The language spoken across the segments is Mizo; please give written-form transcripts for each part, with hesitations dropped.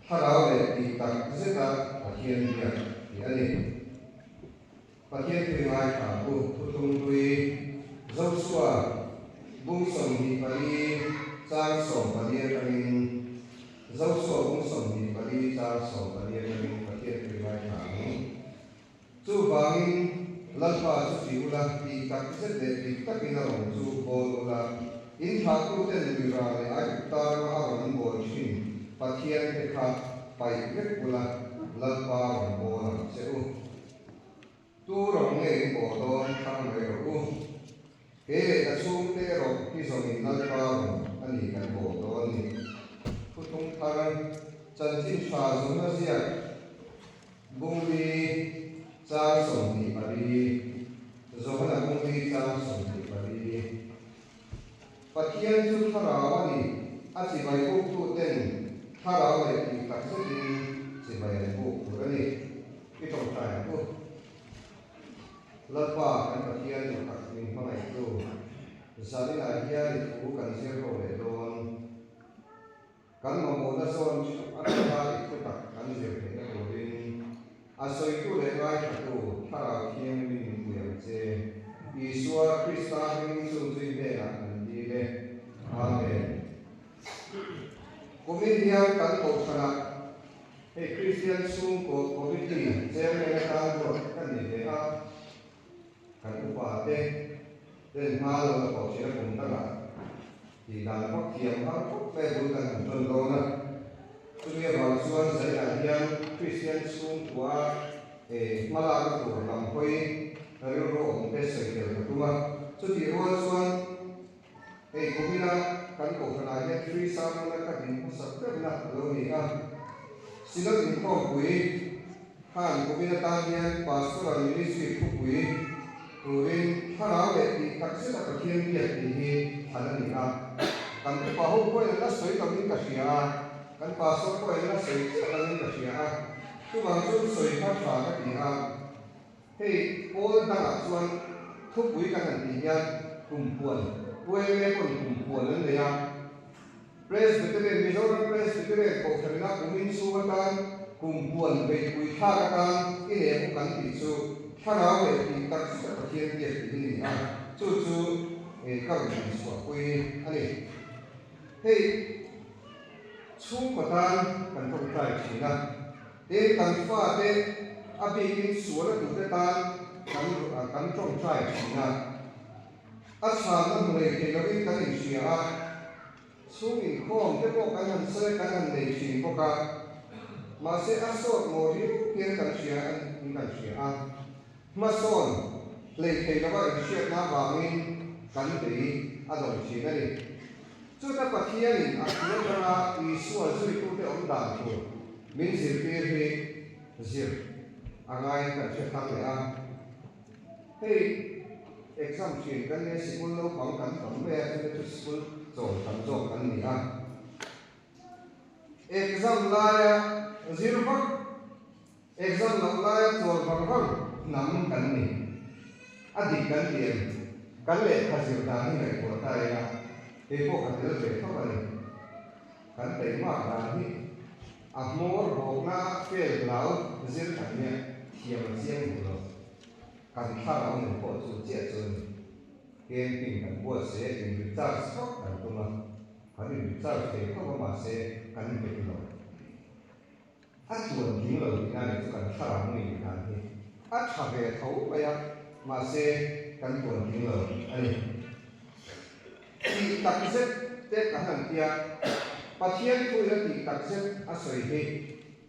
Thlarau leh tih tak zeta Pathian biak tih a ni. Pathian tui ngaithla ang u, Thuthlung hlui, Josua, bung 24 chang 14 atangin, Josua bung 24 chang 14 atangin Pathian tui ngaithla ang. Chuvangin, Lalpa chu ti ula, tih tak zet leh dik takin a rawn chu bawl ula, in thlahtuten Luira leh Aigupta rama a rawn an bawl thin Pathian te kha paih vek ula, Lalpa rawn bawl ang che u. Tu rawng nge in bawl dawn thlang mai rawh u. Kei leh ka chhungte erawh hi zawngin Lalpa rawn a ni kan bawl dawn ni. Thuthlung thar chanchin tha zawmna ziak Bungli chang 24, Johana Bungli chang 24. Pathian chu thlarau a ni, a chibai buktu ten thlarau leh tih tak zetin chibai an buk tur a ni. I tawngtai ang u. Lalpa kan Pathian duhtak min hmangaihtu, zaninah hian i thu kan zir ho leh dawn. Kan mamawhna zawn theuh atanga i thutak kan zir theihna turin a sawitu leh ngaithatu Thlarau Thianghlimin min pui ang che. Isua Krista hmingin chung chu i hnenah kan dil e. Amen. Kumin hian kan kohhranah hei Kristian chhungkaw Committee Chairman atan ruat ka ni ve a. Kan upa te ten hma lo la pawh thin a kum dangah tih dan vak thiam har khawp mai a bul kan han tawn dawn a. Chumi avang chuan zainah hian Kristian chhungkua hma lakna tur lam hawi rilru awm te sawi tel ka tum a. Chutih rual chuan hei kumina kan kohhranah hian Free Sermon-a ka din hmasak berna a lo ni a. Synod inkhawmpui Khan kumin atan hian Pastoral Ministry thupui turin thlarau leh tih tak zeta Pathian biak tih hi thlan a ni a. Kan upa ho pawhin an la sawi lovin ka hria a, kan pastor pawhin an la sawi chiah lovin ka hria a, chuvang chuan sawi kha tha ka ti a. Hei pawl dangah chuan thupui kan han tih hian kumpuan, UMA pawn kumpuan an nei a. Presbyterian, Mizoram Presbyterian Kohhranina kumin chhung atan kum huan beihpui thlak atan i nei ang u kan tih chu thlarau leh tih tak zeta Pathian biak tih hi ni a, chu chu ka rawn inchhuahpui a ni. Hei chhungkaw tan kan tawngtai thin a, tin kan fate a bikin sual a tute tan kan kan tawngtai thin a. A chhanna hmu nei thei lovin kan inhria a, chhung inkhawm te pawh kan han sawi a, kan han nei thin bawk a, mahse a sawt maw riau hian kan hria in kan hria a, hmasawn hlei thei lova inhriatna avangin kan bei a dawng thin a ni. Chuta Pathianin a thu atanga Isua zuitute awm dan tur min zirtir hi zir a ngaiin kan hre thar leh a. Hei exam thin kan nia sikul naupang kan tam mai a chumi chu sikul chawl tam zawk kan ni a. Exam laia zir vak, exam loh laia chawl vang vang hnam kan ni. A dik kan ti em? Kan lehkha zir dan hi ngaihtuah ta ila kei pawh ka tel ve tho a ni. Kan teimak dan hi a hmawr bawkna fel hlau zir kan nia thiam a chiang duh lo. Kan thlarau nen pawh chu chiah chu a ni. Camping kan buat se in recharge vak kan tum a, kan in recharge thei khawp a mahse kan bet lo. A chuan tling lo tihna nih chu kan thlarau ngei ni dan hi a tha ve tho mai a, mahse kan tuan tling lo a ni. Tih tak zet te kan han tia, Pathian thuin a tih tak zet a sawi hi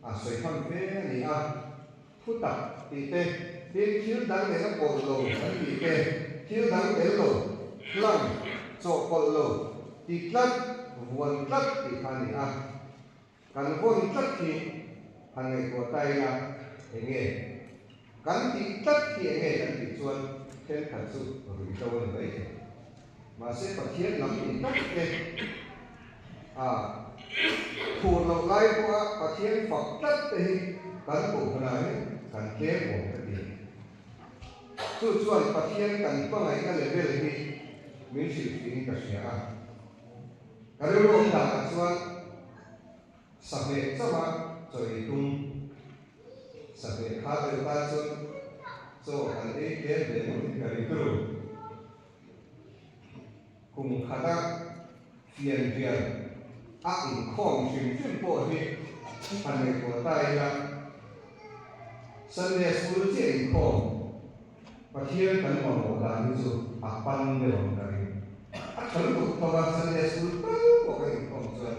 a sawi tham fe a ni a. Thu tak tih te, tin thil dang nena pawlh lo kan tih te, thil dang tel lo, hlang, chawhpawlh lo, ti tlat, vuan tlat tih kha a ni a. Kan vawn tlat hi han ngaihtuah ta ila eng nge? Kan tih tlat hi eng nge kan tih chuan thenkhat chu ruihhlo a ni mai thei. Mahse Pathian lam tih tlat te a phur loh lai pawha Pathian fak tlat te hi kan kohhranah hian kan tlem awm ka ti. Chu chuan Pathian kan hmangaihna level hi min hrilhfihin ka hria a. Ka rilru awm danah chuan sahmeh chauh a. chawi tum sahmeh kha deuh tan chuan chaw kan ei tlem ve ngawt in ka ring turu. Kum khata fian rial a inkhawm hrim hrim pawh hi han ngaihtuah ta ila, Sunday School chiah inkhawm Pathian kan mamawh dan hi chu a pan deuh ang ka ring. A tha lutuk tho a, Sunday School tal pawh kan inkhawm chuan.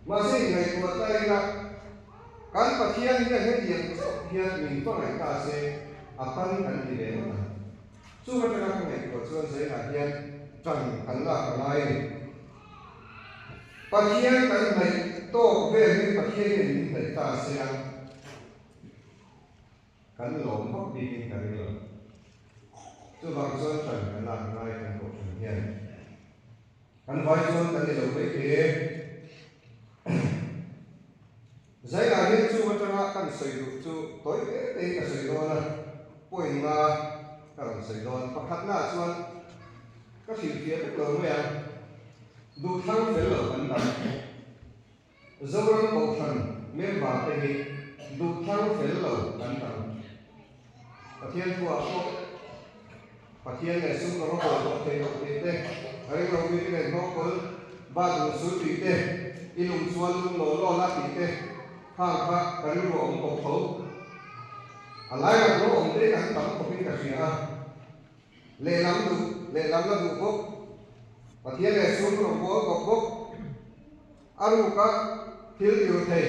Mahse inngaihtuah ta ila, kan Pathian hian hetiang chauh hian min hmangaih ta se a pan kan ti ve ngawt ang. Chung atanga ka ngaihtuah chuan Zainah hian ṭan kan lak a ngai a ni. Pathian kan hnaih tawk vel hi Pathian hian min hnaih ta a sia, kan lawm vak bikin ka ring lo. Chuvang chuan ṭan kan lak a ngai kan kohhran hian. Kan vai chuan kan ni lo mai thei e. Zainah hian chung atanga kan sawi duh chu tawi te tein ka sawi dawn a, point nga ka rawn sawi dawn. Pakhatnaah chuan ka hrilhfiah vek lo mai a, duhthlang fel lo kan tam. Zoram Kohhran member te hi duhthlang fel lo kan tam. Pathian thuah pawh Pathian leh sum rawng a bawl tawh thei loh tih te, ring lo mi te nen hnawhkawl bat lung sul tih te, i lung chuan lung law law la tih te khang kha ka rilru a awm kawp tho. A lai rak lo awm te kan tam khawpin ka hria a, lehlam duh lehlam la duh bawk, Pathian leh sum rawng bawl kawp bawk, a ruka thil tir thei.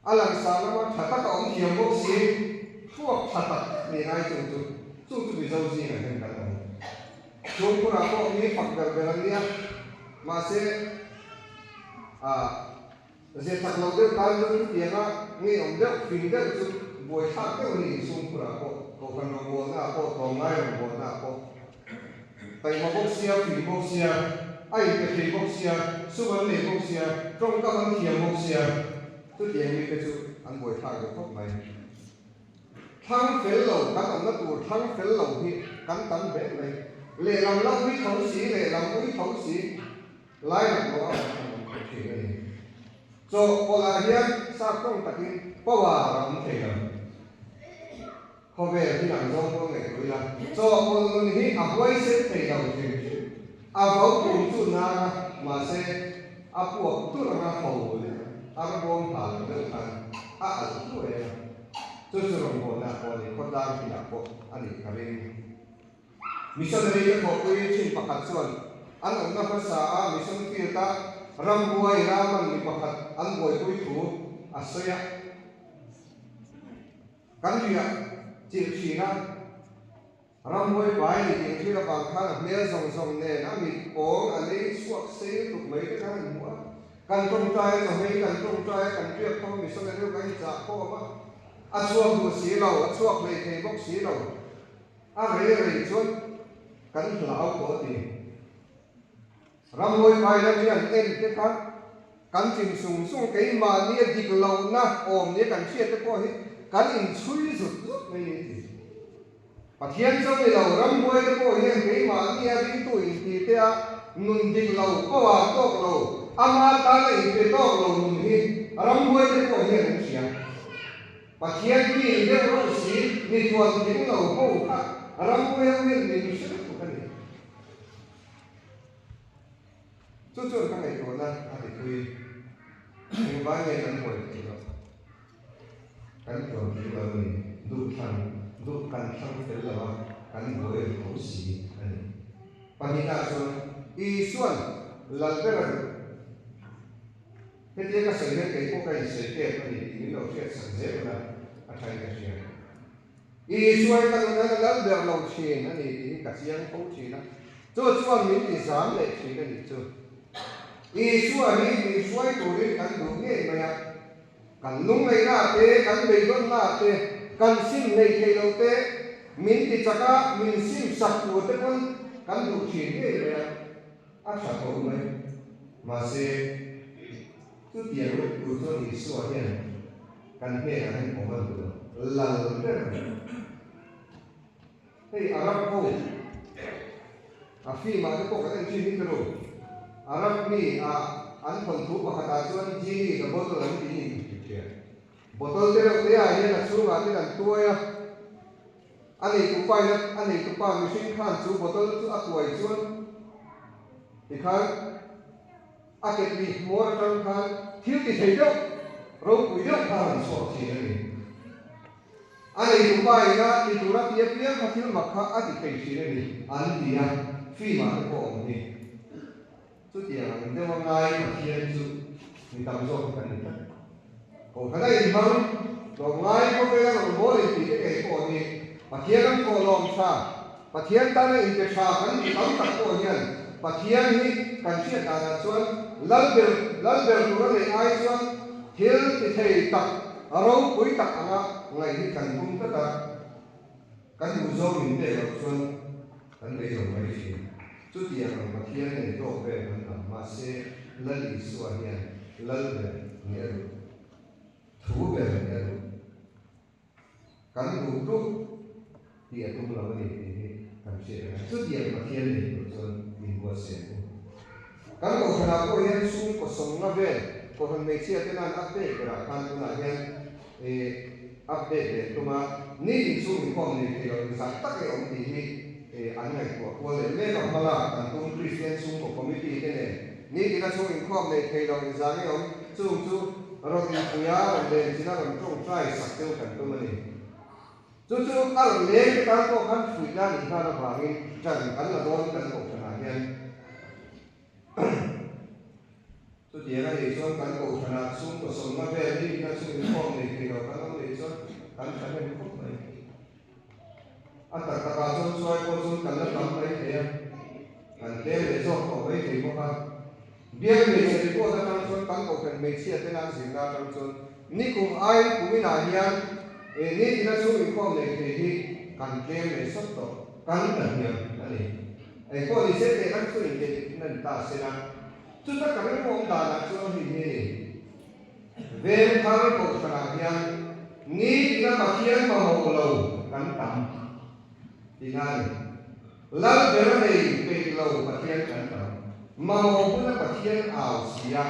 A langsar lama tha taka awm thiam bawk si, thluak tha tak ni ngai chung chu, chu chu Mizo zingah hian kan awm. Chhungkhurah pawh mi fak ber ber an nia, mahse ah zir tak lo deuh tan chu chutianga ngeiawm deuh, fing deuh chu buaithlak deuh a ni chhungkhurah pawh, kohhran rawngbawlnaah pawh, tlawmngai rawngbawlnaah pawh. Taima bawk sia, fing bawk sia, a inpe thei bawk sia, sum an nei bawk sia, tawngkam an thiam bawk sia, chutiang mite chu an buaithlak duh khawp mai. Thlang fel lo, kan awmna tur thlang fel lo hi kan tam hle mai. Lehlam la ui tho si, lehlam ui tho si, lai rak lo a awm an awm khawp thin a ni. Chaw pawlh ah hian sap tawng takin power a awm thei lo. Khawvel hi ang zawng pawh ngaihtuah ila, chawhpawlh nun hi a huaisen thei lo hrim hrim. A vo tum chu nang a, mahse a puak tur anga ho leh a arbawm hla lo deuh khan a alh hluai a. Chu chu rawngbawlna pawh a ni, khawtlang thilah pawh a nih ka ring. Missionary ka thawhpui thin pakhat chuan an awmna hmasa a mission field a rambuai Raman mi pakhat an buaipui thu a sawi a. Kan riah chilh thin a, ramhuai pai ni tih thil avang khan a hmel zawng zawng nen a mit pawng a lei chhuak sei lutuk mai te khan an hmu a. Kan tawngtai a chawhmei kan tawngtai a, kan riak khawm a, missionary ho kan inchah khawm a, a chhuak duh si lo, a chhuak hlei thei bawk si lo, a rei rei chuan kan hlau tawh a ti. Ramhuai pai lam hi an en te khan kan chim sung sung keimahni a dik lohna awm nia kan hriat te pawh hi kan inchhui zut zut mai ni ti. Pathian chauh ni lo ramhuai te pawh hian keimahni a ringtu inti te a nun dik lo power tawk lo ama tana inpe tawk lo nun hi ramhuai te pawh hian an hria. Pathian mi deuh reuh si mi tuan tling lo ho kha ramhuai ho hian min hre lutuk a ni. Chu chuan ka ngaihtuahna a ti pui. Engvai nge kan buai theih loh? Kan tuan tling lo a ni. Duh thlan, duh kan thlang fel lo a, kan buai ri tho si a ni. Pahnihnaah chuan Isua'n lal ber a duh. Hetia ka sawi hian kei pawh ka insawi tep a ni tih min lo hriatsak zel ula a thain ka hria. Isua hi ka nun hian a lal ber lo thin a ni tih hi ka chiang fo thin a, chu chuan min ti zam leh thin a nih chu. Isua hi min hruai turin kan duh ngei mai a, kan lungngaihna te, kan beidawnna te, kan sim hleih theih loh te, min ti chak a, min sim sak tur te pawn kan duh thin ngei mai a, a tha tho mai. Mahse, chutiang lut tur chuan Isua hian Kan hnenah hian awm a duh lo, lal ber a ni. Hei Arab ho a film ah te pawh kan en thin hi ka ru. Arab mi a An thawnthu pakhatah chuan Genie the bottle an tih niin ka hrilh hria. Bottle te reuh te ah hian a chhungah ten an tuai a, a neitupa in a neitupa mihring khan chu bottle chu a tuai chuan tikhan a ketli hmawr atang khan thil ti thei deuh ropui deuh kha a rawn chhuak thin a ni. A neitupa in a ti tur a ti apiang kha thil mak kha a ti thei thin a ni an ti a, film ah te pawh a awm hi. Chutiang ang deuh a ngai Pathian chu mi tam zawk hi kan ni tlat. Kohhran a inhmang tlawmngai khawvela rawngbâwl intih te ngei pawh hi Pathian an kawhlawm tha, Pathian tana inte tha kan tih tam tak pawh hian Pathian hi kan hriat danah chuan lal ber lal ber tur a neih ai chuan thil ti thei tak ropui tak anga ngaih hi kan tum tlat a. Kan duhzawng min pek loh chuan kan beidawng mai thin. Chutiang ang Pathian nei tawk vel kan tam. Mahse, Lal Isua hian Lal ber ni a duh. Thu ber ni a duh. Kan duh duh tih a tum lo a ni tih hi kan hriat a ngai. Chutiang Pathian nei tur chuan min buatsaih ang u. Kan kohhranah pawh hian chhungkaw sawmna vel kohhran hmeichhia te nan update berah khan tunah hian update leh tum a, nitin chhung inkhawm nei thei lo inzah tak e awm tih hi an ngaihtuah kual leh mek a, hmalak kan tum Kristian chhungkaw committee te nen nitina chhung inkhawm nei thei lo inzah nge awm chung chu rawn inpuia rawn len chin a rawn tawngtai sak deuh kan tum a ni. Chu chu a rawn leng te tan pawh khan fuihna a nih nghal avangin ṭan kan la dawn kan kohhranah hian. Chutiang a nih chuan kan kohhranah chhungkaw sawmna vel nitina chhung inkhawm nei thei lo kan awm nih chuan kan ṭhahnem khawp mai. A tak takah chuan chuai pawh chuan kan la tam mai thei a, kan tlem leh zawk tawh mai thei bawk a. Bial hmeichhe report atang chuan kan kohhran hmeichhia te nan zirna atang chuan nikum aiin kuminah hian nitina chhung inkhawm nei thei hi kan tlem leh sawt tawh, kan ta hniam a ni. Engpawh ni se teh kan thu inti nan ta se la, chuta ka rilru awm danah chuan hei hi a ni. Vengthar kohhranah hian nitina Pathian mamawh lo kan tam tihna a ni. Lal ber a nei peih lo Pathian kan tam. Mamawh huna Pathian au si a.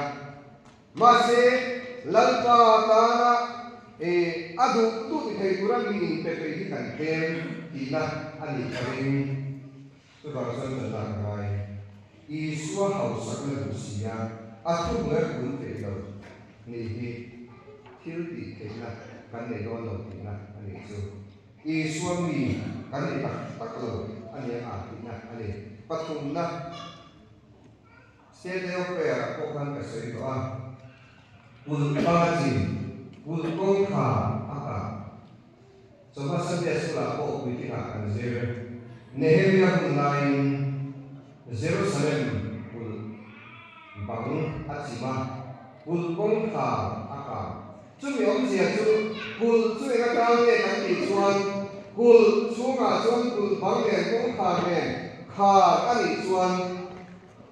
Mahse, Lalpa tana a duh duh ti thei tura mi inpe peih hi kan tlem tihna a nih ka ring. Chuvang chuan kan lak a ngai. Isua hausakna duh si a, a thuhnuai a kun peih lo nih hi thil tih theihna kan nei dawn lo tihna a nih chu. Isua mi kan ni tak tak lo a nia a tihna a ni. Pathumna, State Day of Prayer ah pawh khan ka sawi tawh a, kulh banga chin, kulh kawngkhar a kah. Chawhma Sunday School ah pawh puitlingah kan zir. Nehemia hun laiin Jerusalem kulh bang a chim a, kulh kawngkhar a kah. Chumi awmzia chu kulh chu eng atang nge kan tih chuan kulh chhungah chuan kulh bang nen kawngkhar nen khar a nih chuan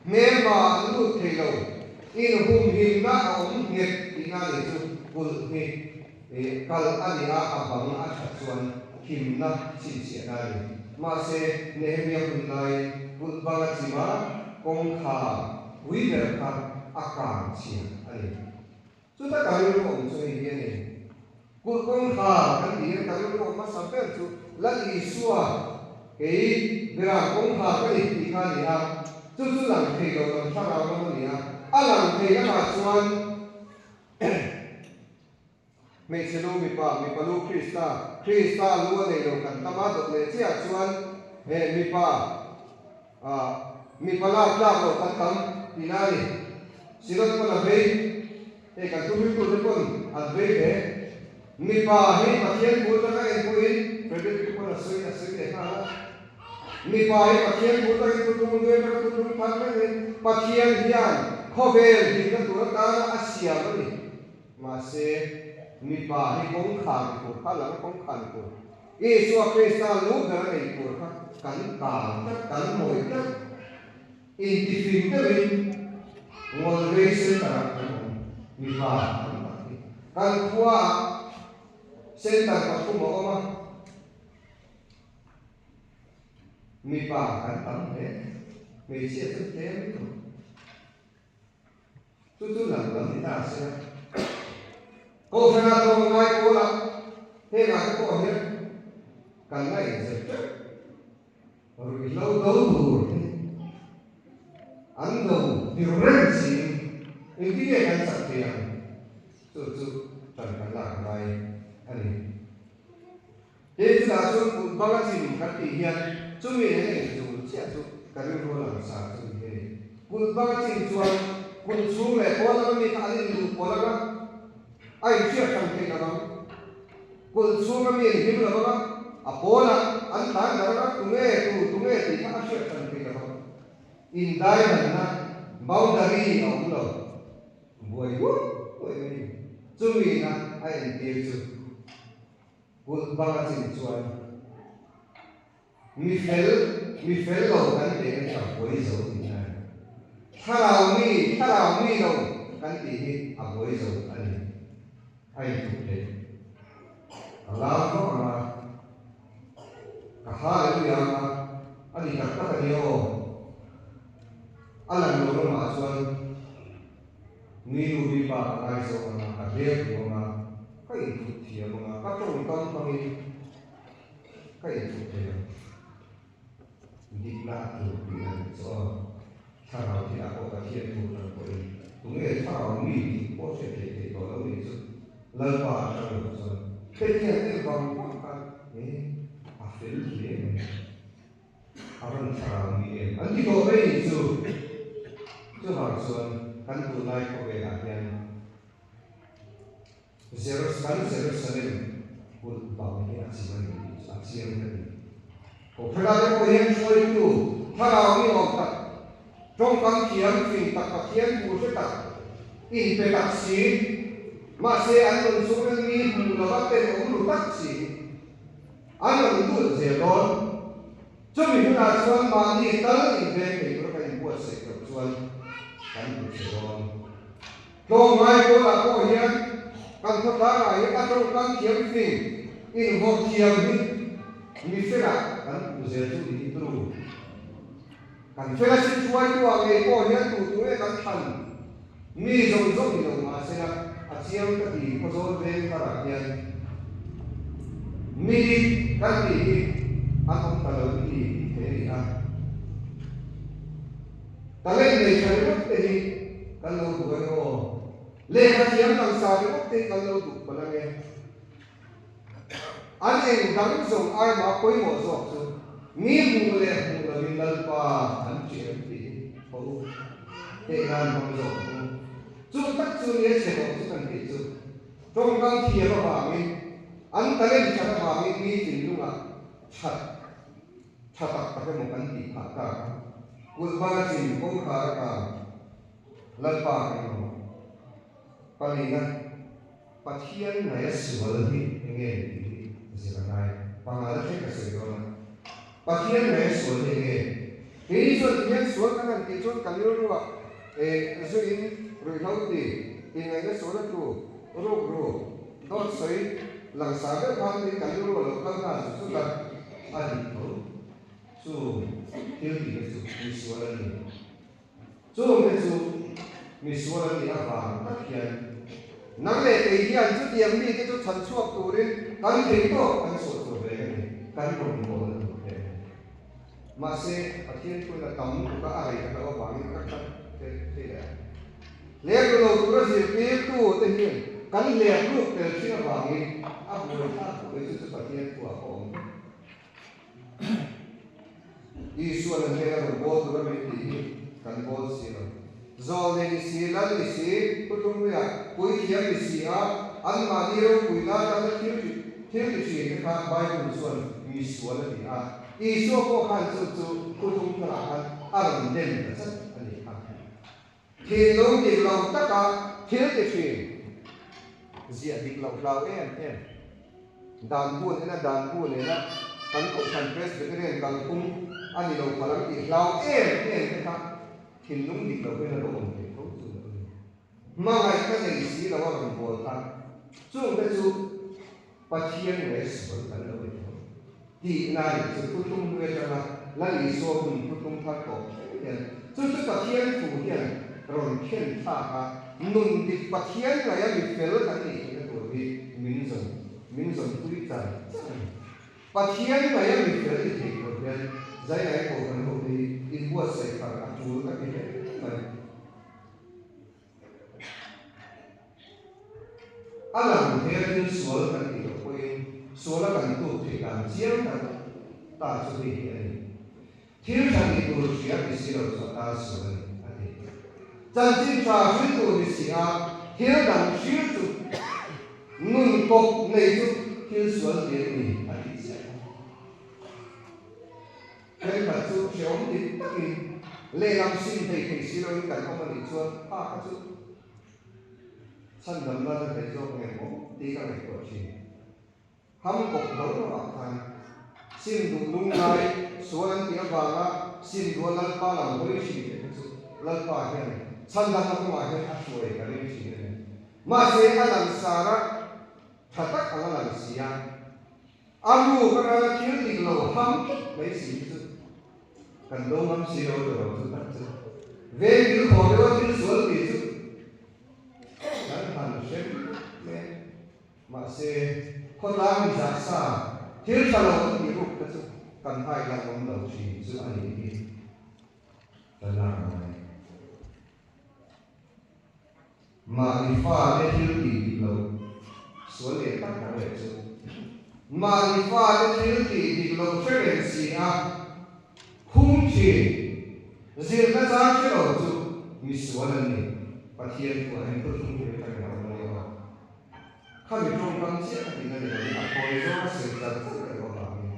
hmelma an lut thei lo, inhumhimna a awm nghet tihna a nih chu kulh hi. Kal a ni a, a bang a that chuan himna chhinchhiahna a ni. Mahse, Nehemia hun laiin kulh bang a chim a, kawngkhar pui ber kha a kang chhia a ni. Chuta ka rilru awm chu hei hi a ni. Kulh kawngkhar kan tih hian ka rilru awm hmasa ber chu Lal Isua kei Beram kawngkhar ka ni tih kha a ni a, chu chu lang thei lo lam thlarau lam a ni a, a lang thei lamah chuan Hmeichhe lu mipa, mipa lu Krista, Krista lu a nei lo kan tam a, dawt leh chiah chuan he mipa ah mipa lak tlak lo kan tam tihna a ni. Synod pawn a vei, hei kan thuhriltute pawn an vei hle. Mipa hi Pathian thu atanga en pawhin Frederick te pawn a sawi a sawi leh nghal a. Mipa hi Pathian thu atangin thutlung luai atanga thutlung thar rengin Pathian hian khawvel hlimna tur atana a siam a ni. Mahse, mipa hi kawngkhar ni tur kha, langa kawngkhar ni tur, Isua Krista lu ber a nei tur kha kan kang tlat, kan mawi tlat. Intifing deuhin Ngawlrei Centre-ah kan awm, mipa tam tak hi. Kan khuaah Centre pathum a awm a, mipa kan tam hle, hmeichhia chu tlem lutuk. Chu chu lang lam ni ta se a. Kohhranah tlawm ngai pawlah hengah te pawh hian kan la inzir teuh. Ruihhlo do tur hi an do tir reng siin engtin nge kan chak thei ang? Chu chu tan kan lak ngai a ni. Tin, chutah chuan kut banga chim kan tih hian chumi nen a inzul chiah chu ka rilru a lang sa chu ni hi a ni. Kut banga chim chuan kut chhung leh pawn lama mi kha an inluh pawlh ang a, a inhriat hran theih lo ang. Kulh chhunga mi an him lo vang a, a pawnah an tlan darh ang a, tunge tu, tunge tih kha a hriat hran theih lo vang. Indaidanna, boundary, a awm lo. Buai huai huai mai. Chumi ina a entir chu kulh banga chin chuan mi fel, mi fel lo kan teh na hi a buai zo tih na a ni. Thlarau mi, thlarau mi lo kan tih hi a buai zo a ni. A inthup theih. Ka lam vak ang a, ka hallelujah ang a, a ni tak tak a ni aw. A lang lo lamah chuan mi nu mi pa ka ngai zawk ang a, ka hler duh ang a, ka inthup thiam ang a, ka tawngkam hmangin ka inthup thei ang. Dikna a tur tih a nih chu aw. Thlarau thilah pawh Pathian thu tan pawhin tunge thlarau mi tih pawh hriat theih theih tawh lo nih chu Lalpa a ṭang loh chuan hetiang en vang vang khan e a fel hle mai a rawn thlarau mi em an ti tawh mai nih chu. Chuvang chuan kan tunlai khawvelah hian Kan Jerusalem kulh bang hi a chim a ni tih chu a chiang ka ti. Kohhranah te pawh hian hruaitu thlarau ni awm tak, tawngkam thiam fing tak Pathian thu hre tak, inpe tak si, mahse an rawn chhungril mi hmuh lova ten awm ru tak si hi an rawn lut zel dawn. Chumi hunah chuan mahni tal inveng thei tura kan inbuatsaih loh chuan kan hmu che dawn. Tlawmngai pawlah pawh hian kan khawtlangah hian a tawngkam thiam fing inhawrh thiam hi mi felah kan puh zel chu ni hi turu. Kan fela sin hruaitu ah ngei pawh hian tu tu nge kan thlan mi zawng zawng ni lo mahsela a chiang ka ti khawzawl veng tharah hian mi dik kan tih hi an awm ta lo i ti tih thei a ni a. Talent nei tha ringawt te hi kan lo duh ang aw. Lehkha thiam langsa ringawt te hi kan lo duh palh ang e. An eng dang zawng aima pawimawh zawk chu mi hmuh leh hmuh lovin Lalpa an ṭiam tih hi tho teh nan hmang zawk ang u. Chu tak chu nia chhe tawh chu kan tih chu tawngkam thiam avangin an talent that avangin mi thinlungah that Tha tak tak emaw kan tih phah ta a, kulh banga chin kawngkhar a kang Lalpa kan mamawh. Palina, Pathian ngaia sual hi enge ni tih hi zir a ngai. Panga la thleng ka sawi dawn a. Pathian ngaia sual hi enge? Keini chuan tihian sual kan han tih chuan kan rilruah eh zuin ruihhlo ti, inngaihna sual a tlu, ruk ru, Dawt sawi langsar deuh khan tin kan rilru a lo kal nghal chu chu tak a dik tho. Chu thil tih te chu misual a ni. Chung te chu misual a nih avang tak hian nang leh kei hian chutiang mite chu chhan chhuak turin kan thei tawk kan chhuah tur reng a ni, kan rawn bawl a tur reng a ni. Mahse, Pathian thuin a tam lutuk a, a rei tak loh avangin ka khat thei leh a. Hlep lo tura zirtirtu te hian kan hlep ruk tel thin avangin a buaithlak khawp mai chu chu Pathian thuah pawh awm vek. Isuan an hnena rawn bawl tura min tih hi kan bawl si lo. Zawlnei ni si, lal ni si, thutlungluia puithiam ni si a, anmahni ropui la tana thil thil ti thin te kha Bible chuan misual a ti a. Isua pawh khan chu chu thutlung tharah khan a rawn dem ta chat a ni kha. Thinlung dik lo taka thil ti thin, ziah dik loh hlau em em. Dan bu nena dan bu nena kan Kohhran Presbyterian kalphung a ni lo phalang tih hlau em em te kha thinlung dik lo hian a lo awm thei tho chu a ni. Hmangaihna nei si lo a rawn bawl kha chungte chu Pathian nge sual kan lo ni tho tihna a nih chu thuthlung hlui atanga Lal Isua hun thuthlung thar tawp thleng hian chu chu Pathian thu hian rawn khen thlak a. Nun dik Pathian ngaia mi fel kan nih theihna tur hi min zawn min zawnpui char char a ni. Pathian ngaia mi fel ni thei tur hian zai ngai kohhran ho te hi inbuatsaih thar a tul ka ti hle mai. A lang thei a thil sual kan tih loh pawhin suala kan tuk theih dan chiang tak ta chu hei hi a ni. Thil tha tih tur hria ti si lo chu a tan sual a ni, a ti. Chanchin tha hril tur ni si a, thil dang hril chu nun kawp nei chu thil sual ti an ni, a tih chiah kha. Thenkhat chu hrehawm dik takin lehlam sim thei thei si loin kan awm a nih chuan kha kha chu chhandam nan a hlei zawk nge maw tih ka ngaihtuah thin. Ham kawp lo lamah khan sim duh lungngai sual an tih avanga sim duha Lalpa lam hawi thin te kha chu Lalpa hian chhandamna kawngah hian a hruai ka ring thin a ni. Mahse a langsar a tha tak ang a lang si a. A ruk atanga thil dik lo ham tlat mai si hi chu kan do ngam si lo ta lo chu tak chu veng thil haw deuha thil sual tih chu kan han hre mai a. Mahse, khawtlang mi zah sa thil tha lo an tih ruk te chu kan hai lang awm lo thin chu a nih hi ka lak ngai. Mahni fate thil tih dik lo sual leh tak tak leh chu mahni fate thil tih dik lo hre reng si a hum thin zirna chang hre lo chu mi sual an ni. Pathian thu ah hian thuthlung tur hi ka ring a awm a ni aw. Khami tawngkam chiah ka tihna ni lovin a thawi zawng a sawi char char ka duh avangin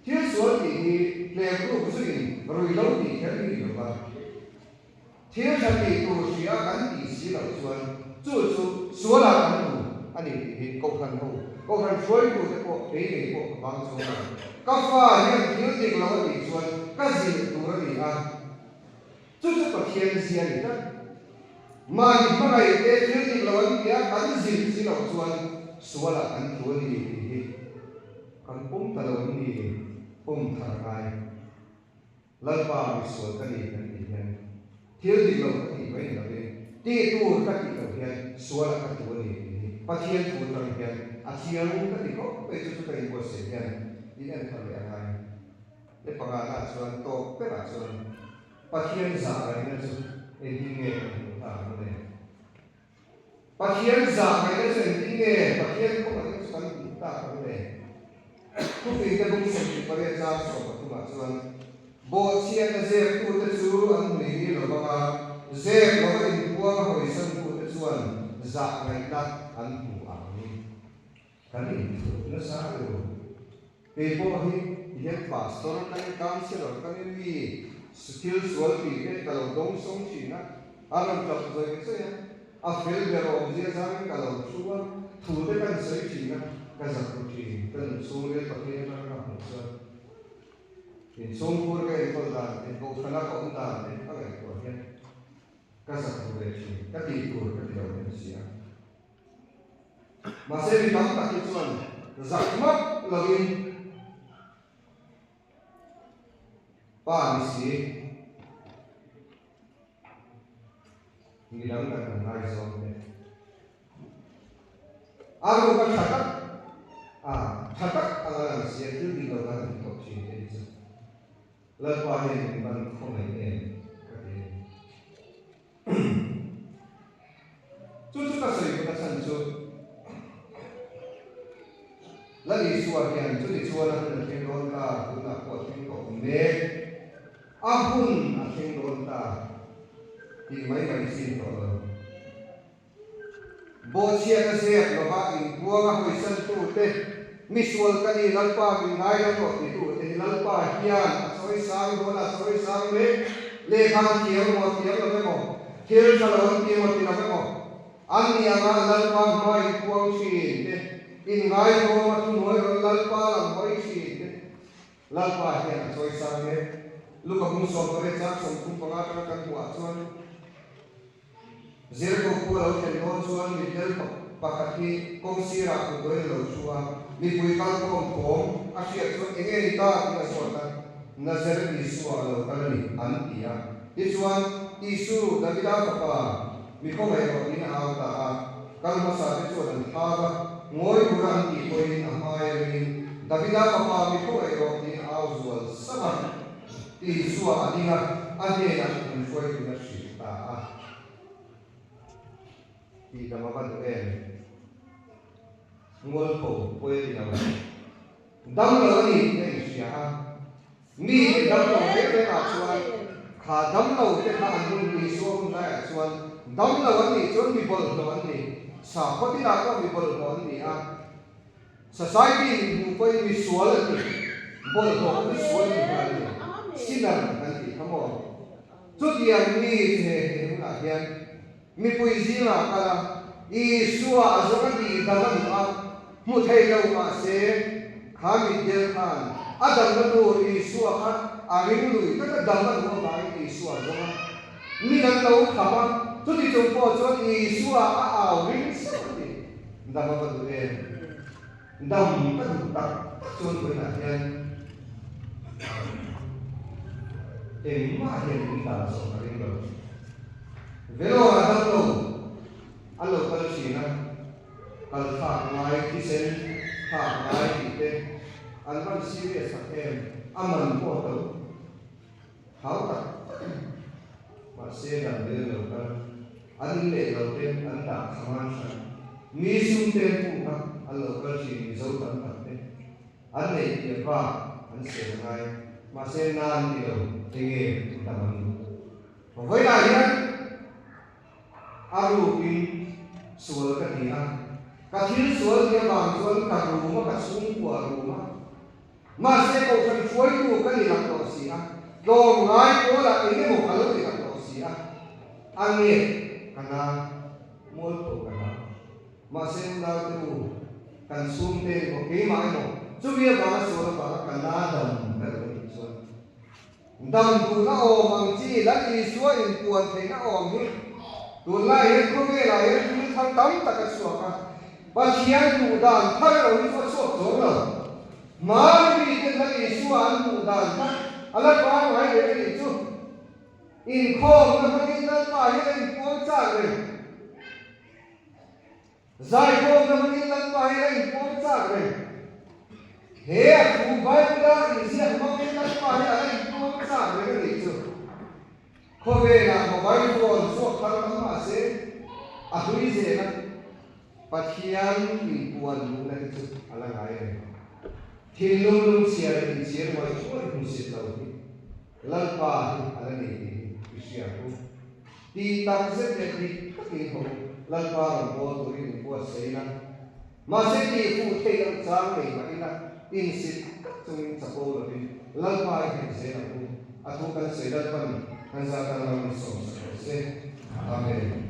thil sual tih hi hlep ruk zuiin rui lo tih kher hi ni lova thil tha tih tur hria kan tih si loh chuan chu chu sualah kan hmu a ni tih hi Kohhran ho, Kohhran hruaitute pawh kei ngei pawh ka bang chhawng a. Ka fa hian thil dik lo a tih chuan ka zilh tur a ni a. Chu chu Pathian zia ni tlat. Mahni hmangaihte thil dik lo an tia kan zilh si loh chuan sualah kan thu a ni tih hi kan pawm ta lo an ni, pawm thar ngai. Lalpa mi sual ka ni kan tih hian thil dik lo ka tih mai ni lovin tih tur ka tih loh hian sualah ka thu a ni tih hi Pathian thu atang hian a thiang ka ti khawp mai chu chu ka inbuatsaih hian in en thar leh a ngai. Le pangana chuan tawp berah chuan Pathian zah ngaihna chu engtin nge kan hmuh ta ang le? Pathian zah ngaihna chu engtin nge Pathian khawngaihna chu kan hmuh tak ang le? Thupui te bung 28 chang 13 ah chuan, Bawhchhiatna zeptute chu an hmui ni lo vang a, zep lova inpuang a hawisantute chuan zah ngaihna an hmu ang. Kan inthup nasa lo. Kei pawh hi tihian pastor ka ni, councillor ka ni, mi thil sual tih te ka lo dawng sawng thin a, a rawn tap zawih zawih a, a fel ber awmzia zangin ka lo thu a, thu te kan sawi thin a, ka zak ru thin, ka nun chhungril Pathian atanga ka hmuh chuan inchhungkhur ka enkawl dan te, kohhrana ka awm dan te ka ngaihtuah hian ka zak ru ve thin, ka tih tur ka ti lo hian a si a. Mahse mi tam tak hi chuan zak map lovin pa ni si mi dang kan han ngaizawng te a ruk a tha tak a tha tak anga lang si a thil dik lo kan han thawk thin te hi chu Lalpa hian min ban khawngaih em ka ti a ni. Chu chu ka sawi vek a chhan chu Lal Isua hian chuti chuan a hun a thleng dawn ta, tunah pawh a thleng tawh mek, a hun a thleng dawn ta tih mai mai chin tawh lo. Bawhchhiatna zep lova inpuanga hawisantute, Mi sual ka ni, Lalpa min ngai lo rawh titute hi Lalpa hian a chawi sang dawn a, a chawi sang mek. Lehkha an thiam emaw, a thiam lo emaw, thil tha lo an ti emaw ti lo emaw, an ni anga Lalpa hma inpuang thin te, inngaihawma thuhnuai rawn Lalpa lam hawi thin te, Lalpa hian a chawi sang mek. Luka bung 18 chang 35 atanga kan hmuhah chuan, Zirko khu a lo thlen dawn chuan mitdel pakhat hi kawng sirah kutdawin a lo thu a, mipui kalkhawm thawm a hriat chuan enge ni ta tih a zawt a, Nazareth Isua a lo kal a ni an ti a. Tichuan, Isu, Davida fapa, Mi khawngaih rawh tiin a au ta a. Kal hmasa te chuan an thlak a, ngawi tura an tih pawhin a hmai ringin, Davida fapa, mi khawngaih rawh tiin a au zual sap a. Isua a ding a, a hnenah an hruaitun a hrilh ta a. Tih dam a va duh em? Mualpho pawi a ni lo. Dam lo a ni tih a inhria a. Mi te dam lo reng reng ah chuan kha dam lo te kha an hun Isua hun lai ah chuan dam lo an nih chuan mi bawlhhlawh an ni. Sakhaw tin ah pawh mi bawlhhlawh an ni a. Society in hmuh pawhin mi sual an ni. Bawlhhlawh mi sual ni nghal a ni. Sinner kan tih kha maw? Chutiang mi chu he he hunah hian mipui zingah kal a, Isua a zawng a tih dam a duh a, hmu thei lo mahse kha mitdel khan a damna tur Isua kha a ring lui tlat a, dam a duh avangin Isua a zawng a, min an lo khap a, chuti chung pawh chuan Isua a au ring sauh a ti, dam a va duh em? Dam ka duh tak tak chuan vawiinah hian engmah hian min dan zawh ka ring lo. Vellore a dam lo, an lo kal thin a, kal thlak ngai, thisen thlak ngai tih te an van serious tak em, a man pawh a to hau tak tak a ni. Mahse dam vel lo kal, an in leh lo ten an dah khaman hran. Mi sum te puk a an lo kal thin Mizo tam tak te an neih piah bak an sel ngai. Mahse nan ni lo enge dam an duh. Vawiinah hian a rukin sual ka ti a, ka thil sual tih avang chuan ka rum a, ka chhungkua rum a. Mahse kohhran hruaitu ka ni lak tawh si a, tlawmngai pawlah eng emaw ka lo ti lak tawh si a, a nge ka na mualpho ka hlau. Mahse unaute u, kan chhungte emaw keimah emaw chumi avanga sual avanga ka na dam ka duh a nih chuan dam duhna awm ang chi Lal Isua inpuan theihna awm hi tunlai hian khawvelah hian thil thar tam tak a chhuak a, Pathian duh dan thar erawh hi chu a chhuak chuang lo. Hmani miten Lal Isua an duh dan kha a la pangngai reng a nih chu. Inkhawmna hmangin Lalpa hian a inpuang chak reng. Zaikhawmna hmangin Lalpa hian a inpuang chak reng. He a thu Bible-a inziak hmangin Lalpa hi a la inpuang chak reng a nih chu. Khawvelah mobile phone chhuak thar tam mah se a hlui zel a, Pathian inpuan duhna hi chu a la ngai reng. Thinlung lungchhia leh inchhir ngawih ngawih hmusit lo hi Lalpa hi a la nei tih hi i hria ang u. Tih tak zet leh dik takin ho Lalpa rawn bawl turin inbuatsaih ila, mahse tih fuh theih loh chang nei mah ila, insit tak chungin chapo lovin Lalpa i hnek zel ang u. A thu kan sawi Lalpan kan zat tan ram in sawmsak rawh se. Amen.